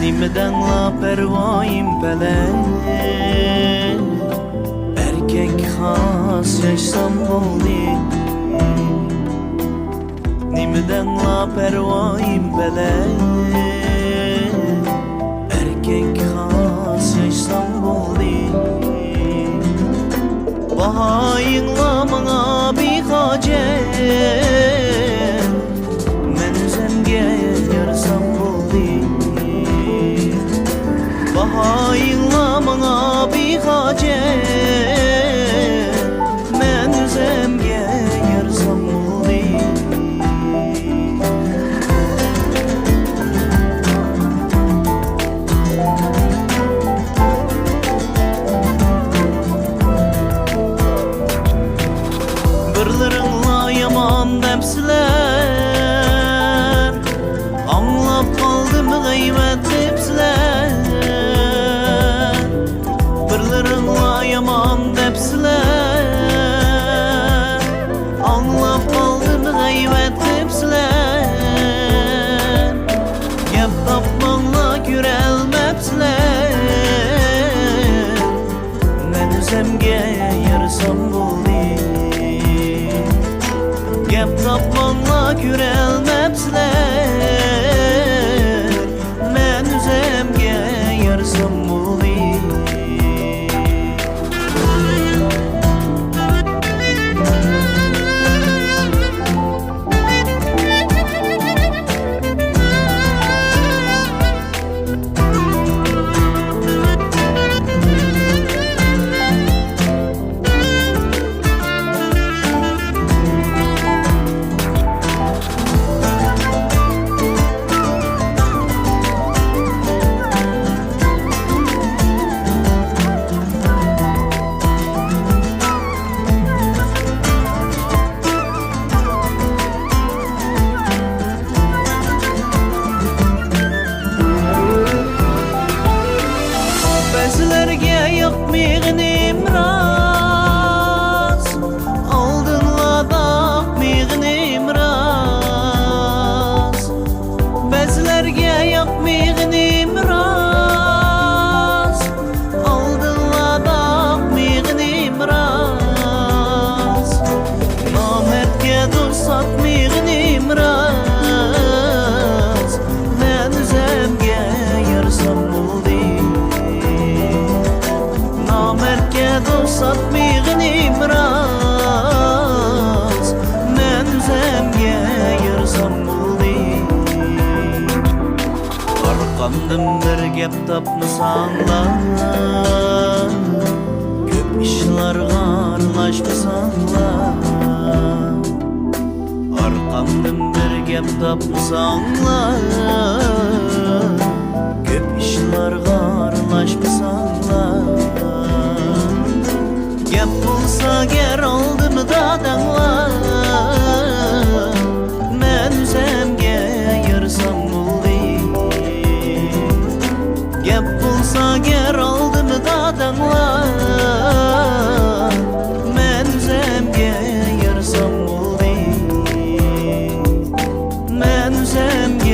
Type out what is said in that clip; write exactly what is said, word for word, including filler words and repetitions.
نېمىدەڭلا پەرۋايىم پەلەك، ئەركەك خاس ياشىسام بولدى. نېمىدەڭلا پەرۋايىم پەلەك، ئەركەك خاس ياشىسام بولدى. باھايىڭلا ماڭا بىھاجەت، مەن ئۆزەمگە يارىسام بولدى. باھايىڭلا ماڭا بىھاجەت، مەن ئۆزەمگە يارىسام بولدى. بىرلىرىڭلا يامان دەپسىلەر، ئاڭلاپ قالدىم غەيۋەت دەپسىلەر. بىرلىرىڭلا يامان دەپسىلەر، ئاڭلاپ قالدىم غەيۋەت دەپسىلەر. گەپ تاپماڭلا كۆرەلمەپسىلەر، مەن ئۆزەمگە يارىسام بولدى. گەپ تاپماڭلا كۆرەلمەپسىلەر، مەن ئۆزەمگە يارىسام بولدى. بەزىلەرگە ياقمىغىنىم راست، ئالدىنلا باقمىغىنىم راست. بەزىلەرگە ياقمىغىنىم راست، ئالدىنلا باقمىغىنىم راست. نامەردكە دوست ساتمىغىنىم راست، مەن ئۆزەمگە يارىسام بولدى. نامەردكە دوست ساتمىغىنىم راست، مەن ئۆزەمگە يارىسام بولدى. ئارقامدىن بىر گەپ تاپمىساڭلار، كۆپ ئىشلارغا ئارىلاشمىساڭلار. ئارقامدىن بىر گەپ تاپمىساڭلار، كۆپ ئىشلارغا ئارىلاشمىساڭلار. گەپ بولسا گەر ئالدىمدا دەڭلار، مەن ئۆزەمگە يارىسام بولدى. گەپ بولسا گەر ئالدىمدا دەڭلار، مەن ئۆزەمگە يارىسام بولدى. مەن ئۆزەمگە